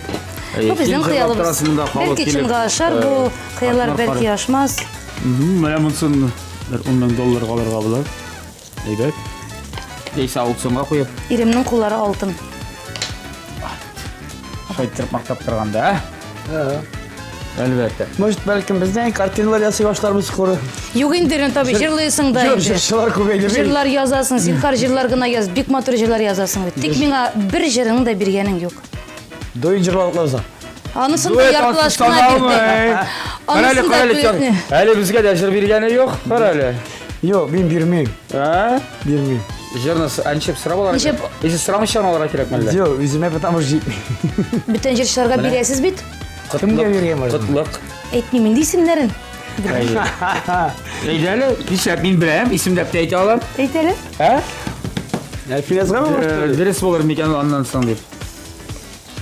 Әйе,
Бу безнең
киң җырлап
хыялыбыз.
торасың монда, халык
Бәлки
килеп,
чынга ашар бу хыяллар,
партнер
бәлки
карый.
ашмас.
Менә монсын бер ун мең долларга алырга була. Әйбәт. Яисә аукционга куеп.
Иремнең куллары алтын.
Шайтырып мактап торганда, ә? Әлбәттә.
Может, бәлкем бездән картиналар ясый башларбыз скоро.
Юк инде, Ренат абый, җырлыйсың да
Җыр,
инде.
җырчылар күбәйде бит.
Җырлар язасың, зинһар җырлар гына яз, бик матур җырлар язасың бит. Тик миңа бер җырыңны да биргәнең юк.
Дуэт җырлап алабыз.
Анысын да
Дуэт
яртылаш кына
ансыз
бирде.
саналмый. Карале,
Анысын да
карале,
дуэтне.
Әле безгә дә җыр биргәне юк, карале.
Юк, мин бирмим.
А?
Бирмим.
Җырны ничек сорап алырга
Ничек?
кирәк? Яисә сорамыйча гына алырга кирәкме әллә?
Юк, үземә потому что җитми.
Бүтән җырчыларга бирәсез бит.
Кемгә биргән бар?
Кытлык.
Әйтмим инде исемнәрен.
Әйе. Әйдә әле, нишләп мин беләм, исемләп тә әйтә алам.
Әйт әле.
Ә?
Әлфиназга mı başladı?
Дөрес булыр микән ул аннан соң дип.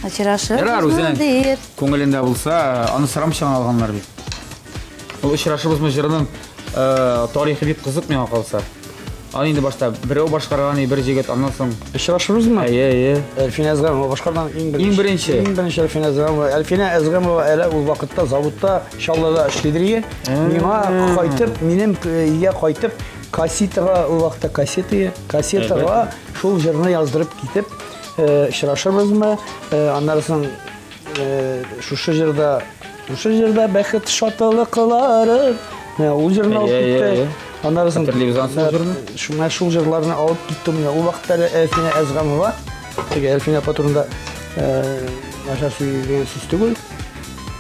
Очрашып
Ярар, үзенең
дип.
күңелендә булса, аны сорамыйча гына алганнар бит. Ул очрашыбызмы җырының тарихы бик кызык миңа калса. Аны инде башта берәү башкарган, бер җегет, аннан соң
Очрашыбызмы?
Әйе, әйе.
Әлфинә Әзгамова башкарган иң беренче.
Иң беренче.
Иң беренче Әлфинә Әзгамова. Әлфинә Әзгамова әле ул вакытта заводта, Чаллыда эшлидер иде. Миңа кайтып, минем өйгә кайтып, кассетага, ул вакытта кассета, кассетага шул җырны яздырып китеп, очрашырбызмы? Аннан соң, шушы җырда Шушы җырда бәхет шатлыклары. Менә ул җырны алып китте. Аннары соң
Хәтерлибез ансы ул җырны.
Шуңа шул җырларны алып китте менә. Ул вакытта әле Әлфинә Әзгамова, теге Әлфинә апа турында начар сүз дигән сүз түгел.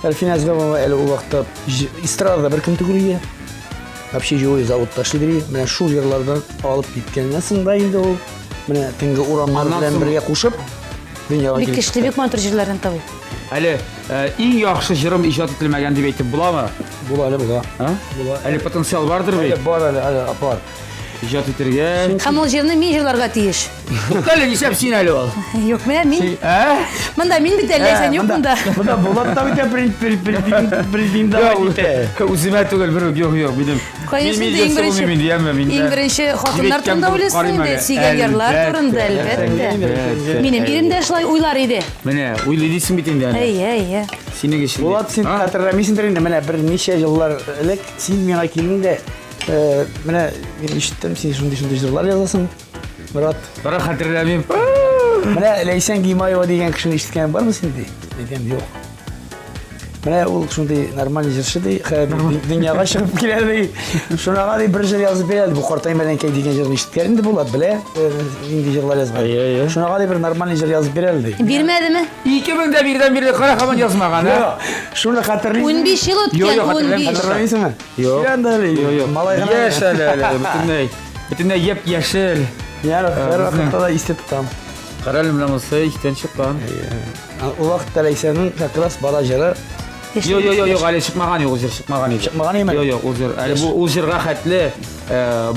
Әлфинә Әзгамова әле ул вакытта эстрадада беркем түгел иде. Вообще живой заводта эшли иде. Менә шул җырлардан алып киткәннән соң да инде ул менә төнге урамнар белән бергә кушып дөньяга
Бик көчле, бик матур җырларны табу.
Әле иң яхшы җырым иҗат ителмәгән дип әйтеп буламы?
Була әле, була.
А?
Була.
Әле потенциал бардыр бит.
Әле бар әле, әле бар.
Иҗат итергә.
Һәм ул җырны мин җырларга тиеш.
Тукта әле, нишләп син әле ул?
Юк, менә мин.
Ә?
Монда мин бит әле, син юк монда.
Монда Булат та бит претендовать итә.
Үземә түгел, бер үк, юк, юк, минем.
Конечно, иң беренче. Иң беренче хатыннар турында уйлыйсың инде, сөйгән ярлар турында, әлбәттә. Минем ирем дә шулай уйлар иде.
Менә, уйлый дисең бит инде әнә.
Әйе, әйе.
Синең өчен.
Булат, син хәтерләмисеңдер инде, менә берничә еллар элек син миңа килдең дә, менә мин ишеттем, син шундый-шундый җырлар язасың, брат.
Бара хәтерләмим.
Менә Ләйсән Гимаева дигән кешене ишеткән бармы син ди? Әйтәм, юк. Менә ул шундый нормальный җырчы ди, дөньяга чыгып килә ди. Шунага ди бер җыр язып бирә, бу Картайма әнкәй дигән җырны ишеткән инде Булат, белә, нинди җырлар язган. Шунага ди бер нормальный җыр язып бирә ди.
Бирмәдеме?
2001-дән бирле кара һаман язмаган, ә?
Шуны хәтерлисеңме?
15 ел үткән, 15.
Хәтерләмисеңме?
Юк.
Юк, юк. Малай гына.
Яшь әле, әле, бөтенләй. Бөтенләй япь-яшел.
Ярар, һәр вакытта да истә тотам.
Карале, менә монысы истән чыккан.
Ул вакытта Ләйсәннең как раз бала җыры.
Юк, юк, юк, юк, әле чыкмаган, юк, ул җыр чыкмаган иде.
Чыкмаган име?
Юк, юк, ул җыр. Әле бу ул җырга хәтле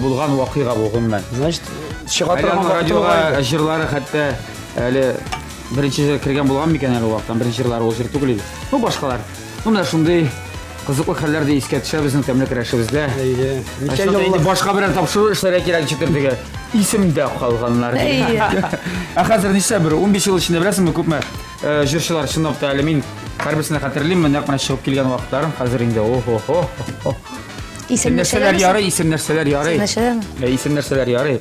булган вакыйга бу гомумән.
Значит, чыга
торган радиога җырлары хәтта әле беренче җыр кергән булган микән әле ул вакыттан? Беренче җырлары ул җыр түгел иде. Ну, башкалар. Ну, менә шундый кызыклы хәлләр дә искә төшә безнең тәмле көрәшебездә.
Әйе.
Ничә ел башка берәр тапшыру эшләргә кирәк ничектер теге исемдә калганнар. Ә хәзер ничә бер 15 ел эчендә беләсеңме күпме җырчылар чынлап та әле мин һәрберсен хәтерлим, нәкъ менә чыгып килгән вакытларым хәзер инде о-хо-хо.
Исем
нәрсәләр ярый, исем нәрсәләр ярый. Исем нәрсәләр ярый.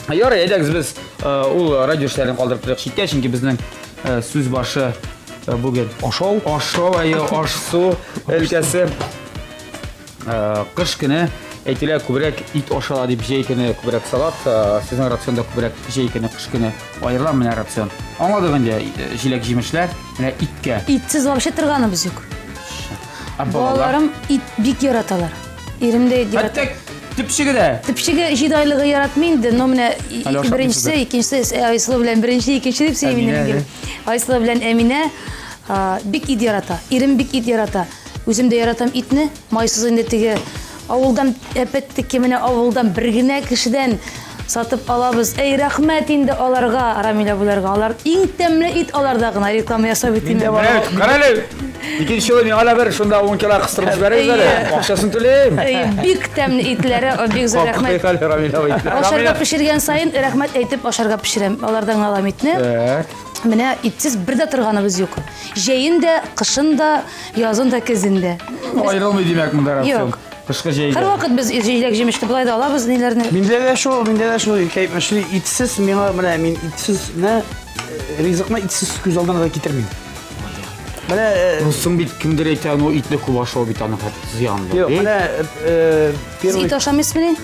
Ярый, әйдәгез без ул радио эшләрен калдырып торыйк читкә, чөнки безнең сүз башы бүген
ашау,
ашау, әйе, аш-су өлкәсе. Кыш көне әйтелә күбрәк ит ашала дип, җәй көне күбрәк салат. Сезнең рационда күбрәк җәй көне, кыш көне аерыла менә рацион. Аңладык инде, җиләк-җимешләр, менә иткә.
Итсез вообще торганыбыз юк.
Ә балалар?
Балаларым ит бик яраталар. Ирем дә ит ярата.
Хәтта төпчеге дә.
Төпчеге 7 айлыгы яратмый инде, но менә
Әле ашап
беренчесе,
бетерде.
икенчесе, Айсылу белән беренче, икенче дип сөйлим
Әминә,
инде.
әйе.
Айсылу белән Әминә бик ит ярата. Ирем бик ит ярата. Үзем дә яратам итне. Майсыз инде теге авылдан, әпәт-теке менә авылдан бер генә кешедән сатып алабыз. Әй, рәхмәт инде аларга, Рамил абыйларга. Алар иң тәмле ит аларда гына реклама ясап бит инде.
Менә бит, кара әле. Икенче елы миңа да бер шунда 10 кило кыстырып җибәрегез әле.
Әйе.
Акчасын түлим.
Әй, бик тәмле итләре, бик зур рәхмәт.
Капкый әле, Рамил абый.
Ашарга пешергән саен рәхмәт әйтеп ашарга пешерәм. Алардан гына алам итне.
Так.
Менә итсез бер дә торганыбыз юк. Җәен дә, кышын да, язын да, көзен дә.
Аерылмый димәк монда рацион.
Юк.
Кышкы җәйге.
Һәрвакыт без җиләк-җимешне болай да алабыз ниләрне.
Миндә дә шул, миндә дә шул кәймешли итсез миңа менә мин итсез менә ризыкны итсез күз алдына да китермим. Менә
Ну, соң бит кемдер әйтә, ну итне күп ашау бит аны хәтта зыянлы.
Юк, менә
Сез ит ашамыйсызмыни?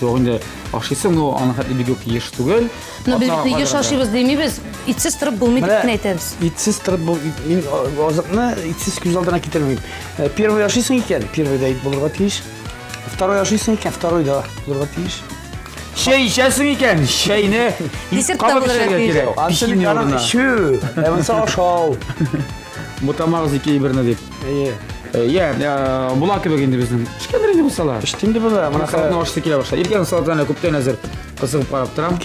Юк инде ашыйсың, но аны хәтле бик үк еш түгел.
Ну, без бит еш ашыйбыз димибез, итсез торып булмый дип кенә әйтәбез.
Итсез торып бул, мин азыкны итсез күз алдына китермим. Первый ашыйсың икән, первый да ит булырга тиеш. Второй ашыйсың икән, второй да булырга тиеш.
Чәй эчәсең икән, чәйне
Десерт та
кабып
булырга
эчәргә
тиеш.
кирәк.
Ансы
Печенье
бит аның
урынына.
эчү, ә монысы ашау.
Бутамагыз ике әйберне дип.
Әйе.
Йә, була кебек инде безнең. Пешкәндер инде булса ла.
Пеште инде була.
Менә салатны ашыйсы килә башлады. Иртән салатны әле күптән әзер. Кызыгып карап торам.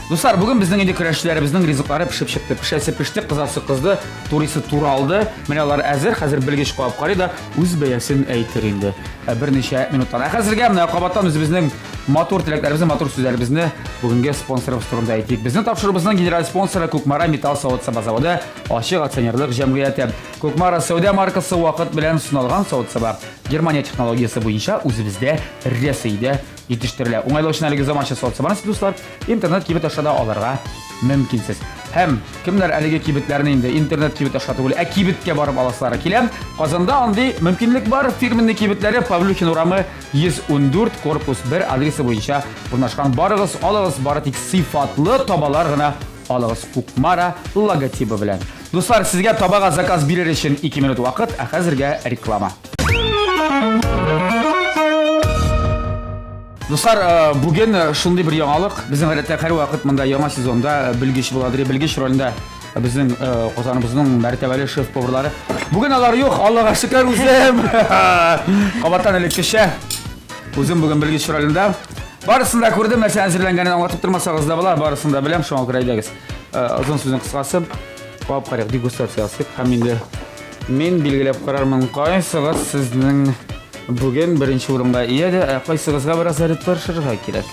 Дуслар, бүген безнең инде көрәшчеләребезнең ризыклары пешеп чыкты. Пешәсе пеште, кызасы кызды, турыйсы туралды. Менә алар әзер. Хәзер белгеч кабып карый да үз бәясен әйтер инде. Берничә минуттан. Ә хәзергә менә кабаттан үзебезнең матур теләкләребезне, матур сүзләребезне бүгенге спонсорыбыз турында әйтик. Безнең тапшыруыбызның генераль спонсоры Кукмара металл савыт-саба заводы ачык акционерлык җәмгыяте. Кукмара сәүдә маркасы вакыт белән сыналган савыт-саба. Германия технологиясе буенча үзебездә Рәсәйдә җитештерелә. Уңайлы өчен әлеге заманча савыт-сабаны сез, дуслар, интернет кибет аша да алырга мөмкинсез. Һәм кемнәр әлеге кибетләрне инде интернет кибет аша түгел, ә кибеткә барып аласылары килә. Казанда андый мөмкинлек бар. Фирменный кибетләре Павлюхин урамы 114, корпус 1 адресы буенча урнашкан. Барыгыз, алыгыз, бары тик сыйфатлы табалар гына алыгыз Кукмара логотибы белән. Дуслар, сезгә табага заказ бирер өчен 2 минут вакыт, ә хәзергә реклама. Дуслар, э, бүген э, шундый бер яңалык. Безнең гадәттә һәрвакыт монда яңа сезонда э, белгеч була, белгеч ролендә безнең Казаныбызның мәртәбәле шеф-поварлары. Бүген алар юк, Аллага шөкер, үзем. Кабаттан элеккечә. Үзем бүген белгеч ролендә. Барысын да күрдем, нәрсә әзерләнгәнен аңлатып тормасагыз да була, барысын да беләм, шуңа күрә әйдәгез. Озын сүзнең кыскасы, кабып карыйк, дегустация ясыйк һәм инде Мин билгеләп карармын, кайсыгыз сезнең бүген беренче урынга ия дә, ә кайсыгызга бераз әле тырышырга кирәк.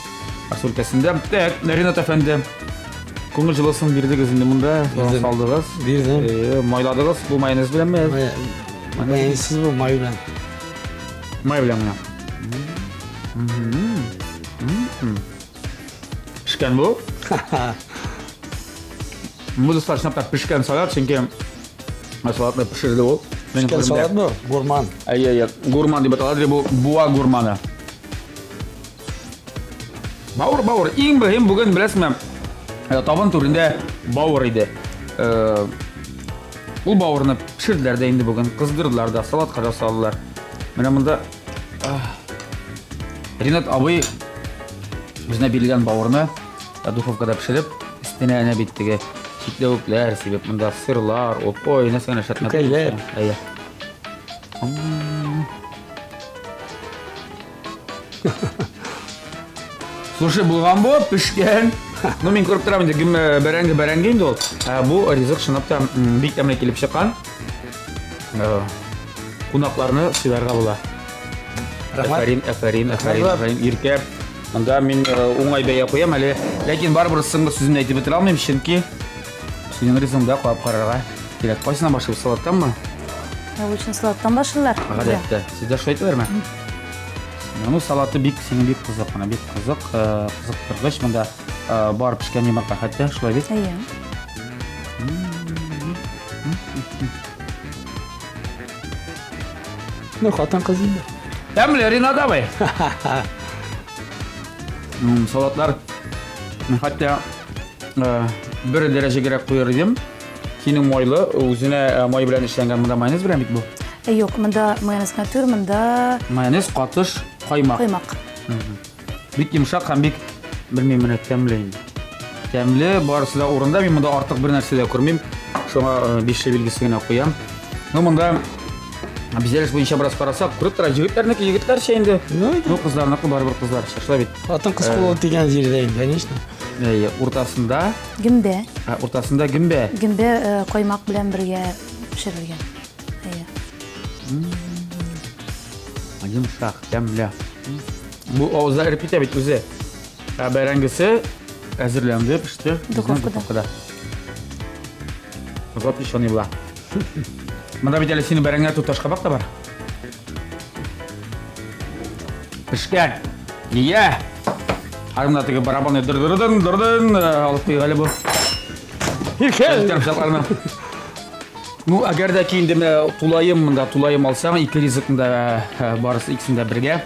Ас өлкәсендә. Так, Ренат әфәнде, күңел җылысын бирдегез инде монда, салдыгыз.
Бирдем.
Э, майладыгыз, бу майонез беләнме?
Майонезсыз бу, май белән.
Май белән генә. Пешкән бу. Бу дуслар чынлап та пешкән салат, чөнки салатны пешерде ул.
Пешкән салат бу, гурман.
Әйе, әйе, гурман дип атала, бу буа гурманы. Бауыр, бауыр. Иң мөһим бүген, беләсезме, э, табын түрендә бауыр иде. Э, ул бауырны пешерделәр дә инде бүген, кыздырдылар да, салатка да салдылар. Менә монда Ринат абый үзенә бирелгән бавырны духовкада пешереп, өстенә әнә бит теге чикләвекләр сибеп, монда сырлар, ой, нәрсә генә эшләтмәде.
Күкәйләр.
Әйе. Слушай, булган бу, пешкән. Ну, мин күреп торам инде, гем э, бәрәңге бәрәңге инде ул. Ә бу ризык чынлап та бик тәмле килеп чыккан. Э, кунакларны сыйларга була.
Рәхмәт.
Әфәрин, әфәрин, әфәрин, әфәрин. Иркә. Монда мин э, уңай бәя куям әле. Ләкин барыбер соңгы сүземне әйтеп бетерә алмыйм, чөнки синең ризыгыңда карап карарга кирәк. Кайсыннан башлыйбыз? Салаттанмы?
Обычно салаттан башлыйлар.
Гадәттә. Сездә шулай әйтәләрме? Ну, салаты бик синең бик кызык, менә бик кызык, э, кызыктыргыч. Монда э, бар пешкән йомырка хәтта, шулай бит?
Әйе.
Ну, хатын-кыз инде.
Тәмле, Ринат абый. Салатлар хәтта э, бер дәрәҗәгәрәк куяр идем. Синең майлы, үзенә э, май белән эшләнгән монда майонез белән бит бу.
Э, юк, монда майонез гына түгел, монда
майонез катыш каймак.
Каймак.
Бик йомшак һәм бик, белмим, менә тәмле инде. Тәмле, барысы да урында. Мин монда артык бер нәрсә дә күрмим. Шуңа э, бишле билгесе генә куям. Ну, монда бизәлеш буенча бераз карасак, күреп тора, егетләрнеке егетләрчә инде.
Ну,
ну кызларныкы барыбер кызларча. Шулай бит.
Хатын-кыз э, кулы тигән җирдә инде, конечно.
Әйе, уртасында
гөмбә.
Ә, уртасында гөмбә.
Гөмбә э, каймак белән бергә пешерелгән. Әйе.
Йомшак, тәмле. Бу авызда эреп китә бит үзе. Ә бәрәңгесе әзерләнде, пеште.
Духовкада.
Запрещенный була. Монда бит әле синең бәрәңгә тоташ кабак та бар. Пешкән. Ия. Арымда теге барабанны дыр-дыр-дын, дыр-дын алып куйык әле бу.
Иркә.
Ну, әгәр дә ки инде менә тулаем монда тулаем алсаң, ике ризыкны да э, барысы икесен дә бергә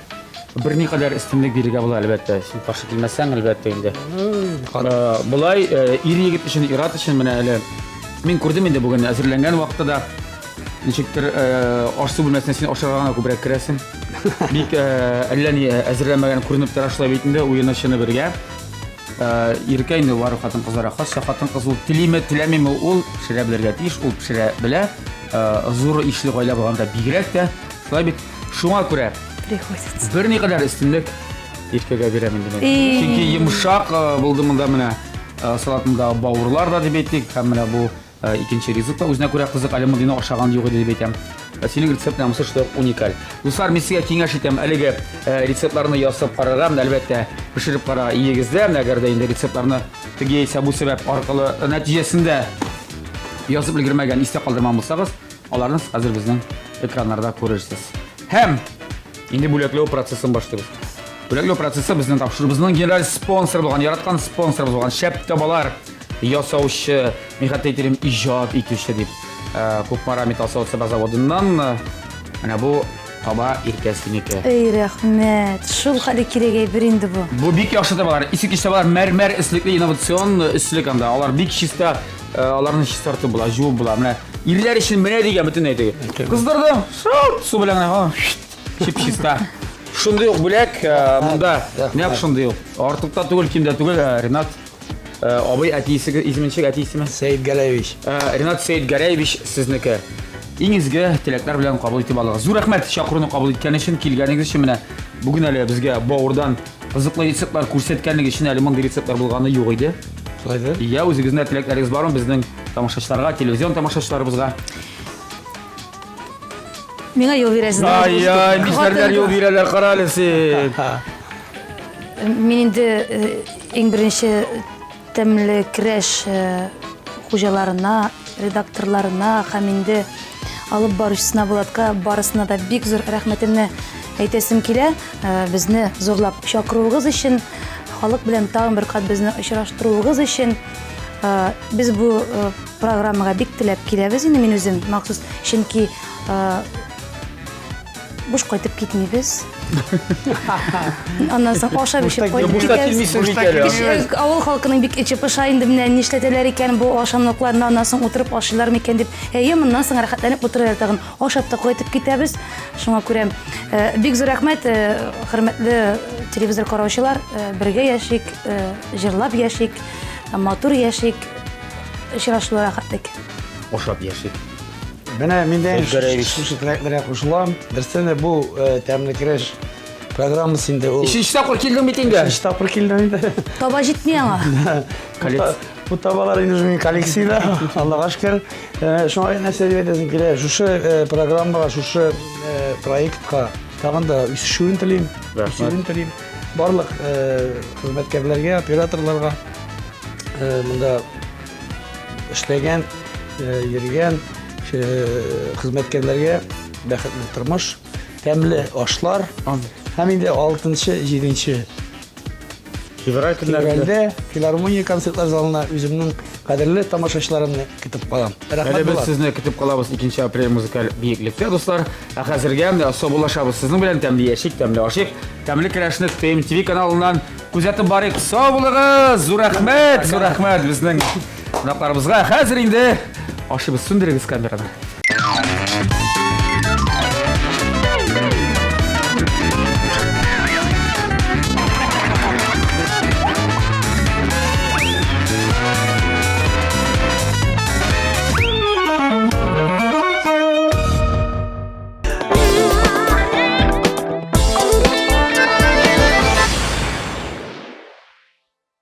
берникадәр өстенлек бирергә була, әлбәттә. Син каршы килмәсәң, әлбәттә инде. Э, болай э, ир егет өчен, ир-ат өчен менә әле мин күрдем инде бүген әзерләнгән вакытта да ничектер аш-су бүлмәсенә син ашарга гына күбрәк керәсең. Бик әллә ни әзерләнмәгән күренеп тора шулай бит инде, уены-чыны бергә. Э, иркә инде бары хатын-кызларга хас. Хатын-кыз ул телиме, теләмиме, ул пешерә белергә тиеш, ул пешерә белә. Э, зур ишле гаилә булганда бигрәк тә. Шулай бит. Шуңа күрә
приходится.
Берникадәр өстенлек Иркәгә бирәм инде мин. Чөнки йомшак э, булды монда менә салатында бавырлар да дип әйтик, һәм менә бу Э, икенче ризык та үзенә күрә кызык, әле мондыйны ашаган юк иде дип әйтәм. Э, синең рецепт намысы шулай уникаль. Дуслар, мин сезгә киңәш итәм, әлеге э, рецептларны ясап карарга, әлбәттә, пешереп кара өегездә, әгәр дә инде рецептларны теге яисә бу сәбәп аркылы нәтиҗәсендә язып өлгермәгән, истә калдырмаган булсагыз, аларны хәзер безнең экраннарда күрерсез. Һәм инде бүләкләү процессын башлыйбыз. Бүләкләү процессы безнең тапшыруыбызның генераль спонсоры булган, яраткан спонсорыбыз булган Шәп табалар. ясаучы, мин хәтта әйтер идем, иҗат итүче дип. Э, Кукмара металл савыт-саба заводыннан э, менә бу таба Иркә синеке.
Эй, рәхмәт. Шул хәле кирәк әйбер инде бу.
Бу бик яхшы табалар. Искиткеч табалар, мәрмәр өслекле инновацион өслек анда. Алар бик чиста, э, аларны чистартып була, жуып була. Менә ирләр өчен менә дигән бөтенләй теге. Кыздырдым, шылт, су белән генә, чип-чиста. Шундый ук бүләк э, монда, нәкъ шундый ук. Артык та түгел, ким дә түгел, э, Ренат Э, абый әтисе исеме ничек, әти исеме?
Сәет Гәрәевич.
Э, Ренат Сәет Гәрәевич сезнеке. Иң изге теләкләр белән кабул итеп алыгыз. Зур рәхмәт чакыруны кабул иткән өчен, килгәнегез өчен менә бүген әле безгә бавырдан кызыклы рецептлар күрсәткәнлеге өчен әле мондый рецептлар булганы юк иде.
Шулайдыр.
Я үзегезнең теләкләрегез бармы безнең тамашачыларга, телевизион тамашачыларыбызга?
Миңа юл бирәсез.
Ай-ай, нишләрләр юл бирәләр, кара әле син.
Мин инде э, иң беренче тәмле крәш э, хуҗаларына, редакторларына һәм инде алып баручысына Булатка барысына да бик зур рәхмәтемне әйтәсем килә. Э, безне зурлап чакыруыгыз өчен, халык белән тагын бер кат безне очраштыруыгыз өчен. Без бу программага бик теләп киләбез инде мин үзем махсус, чөнки буш кайтып китмибез. Аннан соң ашап эчеп кайтып
Бушта килмисең бит әле.
Авыл халкының бик эче поша инде менә нишләтәләр икән бу ашамлыкларны, аннан соң утырып ашыйлар микән дип. Әйе, моннан соң рәхәтләнеп утырып тагын ашап та кайтып китәбез. Шуңа күрә бик зур рәхмәт, хөрмәтле телевизор караучылар, бергә яшик, җырлап яшик, матур яшик. Очрашу рәхәтлек.
Ашап яшик.
Менә мин дә шушы теләкләргә кушылам. Берсен дә бу э, тәмле көрәш программасы инде ул.
Өченче тапкыр килдең бит инде.
Өченче тапкыр килдем инде.
Таба җитми аңа.
Бу табалар инде минем коллекциядә, Аллага шөкер. Э, шуңа нәрсә дип әйтәсем килә, шушы э, программага, шушы проектка тагын да үсешүен телим. Үсүен телим. Барлык хезмәткәрләргә, операторларга монда эшләгән, йөргән хезмәткәрләргә бәхетле тормыш, тәмле ашлар һәм инде 6-7
февраль көннәрендә
филармония концертлар залына үземнең кадерле тамашачыларымны көтеп калам.
Рәхмәт. Әле без сезне көтеп калабыз 2 апрель музыкаль биеклектә, дуслар. Ә хәзергә саубуллашабыз сезнең белән тәмле яшик, тәмле ашыйк. Тәмле көрәшне ТМТВ каналыннан күзәтеп барыйк. Сау булыгыз! Зур рәхмәт, зур рәхмәт безнең кунакларыбызга. Хәзер инде ашыйбыз. Сүндерегез камераны.